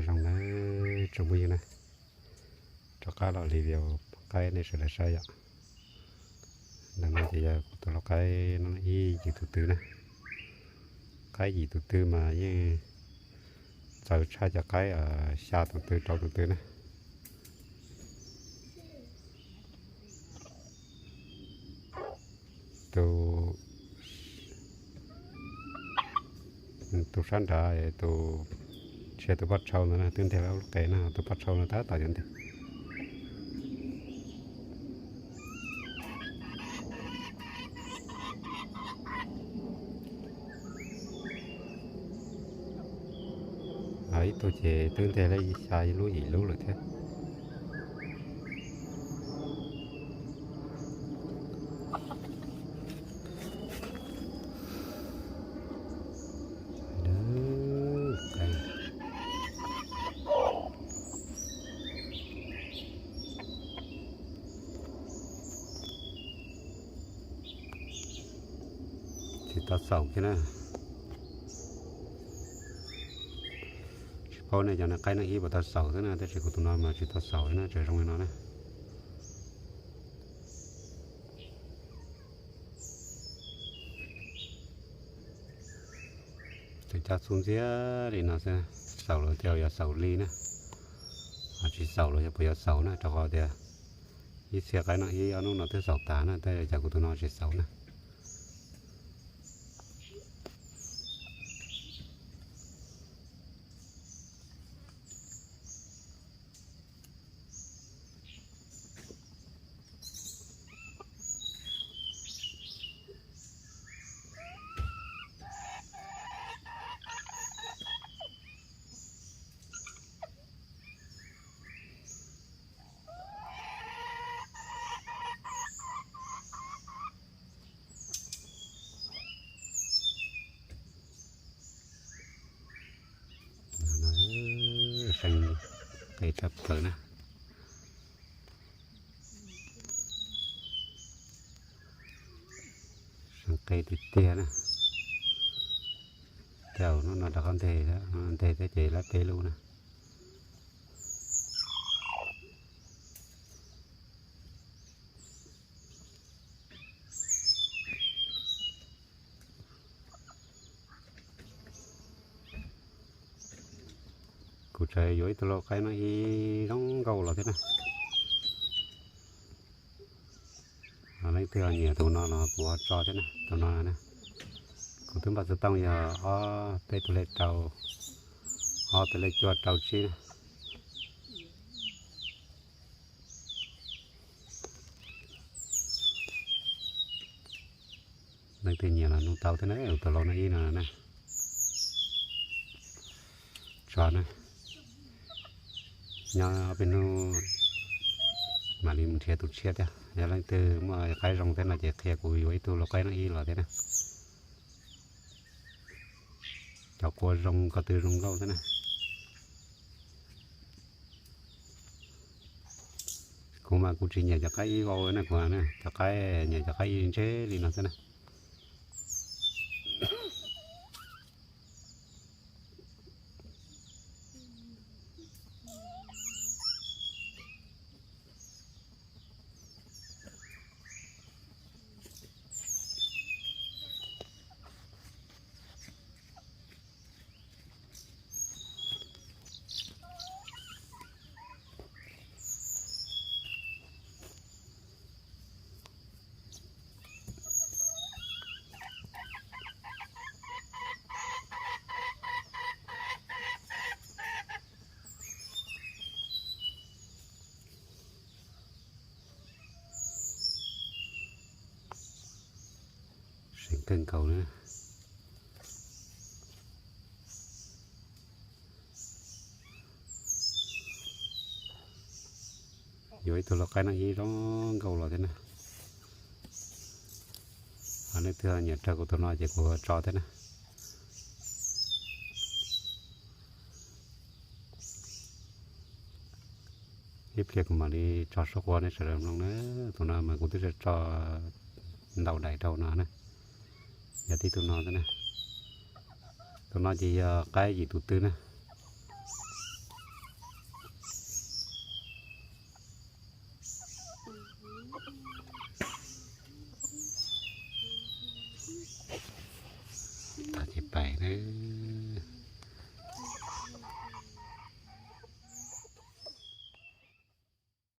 Zoo na, tsoom phooj ywg na, rov qab los li video qaib nej sawv daws saib yom. Ntawm no ces yog kuv tus lau qaib no ib yim tus twg na. Qaib yim tus twg mas yeej txawv tshaj cov qaib xya tus twg rau tus twg na. Tus, tus sab nrad, tus, tsis yog tus poj tshau ntawd na, twb nteg lawm lub qe na, tus poj tshau no tab tom yuav nteg. Ib tug ces twb nteg lawm xya lub yim lub lawm thiab. Tsis tau xaus kiag na. Tsis paub nej cov qaib noj ib puas tau xaus xwb na, tab sis kuv tus no mas tsis tau xaus na, tseem zoo li no na. Tseem cab xub ntxiag li no xwb, xaus lawm tias yog xaus li na, ho tsis xaus los yog puas yuav xaus na, rau qhov tias ib txhia qaib noj ib ob hnub no twb xaus tas na, tab sis cas kuv tus no tsis xaus na. Seev qe tshaj plaws na. Seev qe tiag tiag na. Tej zaum hnub no rov qab nteg, nteg thiab ces lawv peb lub na. Kuv tseem yuav ib tug lau qaib no ib zoo nkauj los thiab na. Leej twg nyiam tus no los kuv ho tso thiab na, tus no na. Kuv twb npaj xov tooj yog ob peb tus lej rau, ob tus lej cuaj rau tsib na. Leej twg nyiam los nug tau thiab na, tus lau no ib no na. Tso na. Nyob ob peb hnub mam li mus nrhiav tus tshiab thiab. Yog leej twg muaj qaib zoo thiab no ces qhia kuv yuav ib tug lau qaib no ib los thiab na. Cov qua zoo ko tw zoo nkauj thiab na. Kuv mas kuv tsis nyiam cov qaib ib vau na, kuv na, cov qaib, nyiam cov qaib ib ntseb li no xwb na. Seev kawg nkaus na. Yuav ib tug lau qaib no ib zoo nkauj los thiab na. Ho leej twg nyiam raug kuv tus no ces kuv tso thiab na. Ib pliag kuv mam li tso suab qua nej sawv daws mloog na. Tus no mas kuv twb tso ntau daim rau no na. Yog tib tug no xwb na. Tus no ces yog qaib yim tus twg na. Tag ces pais nawb.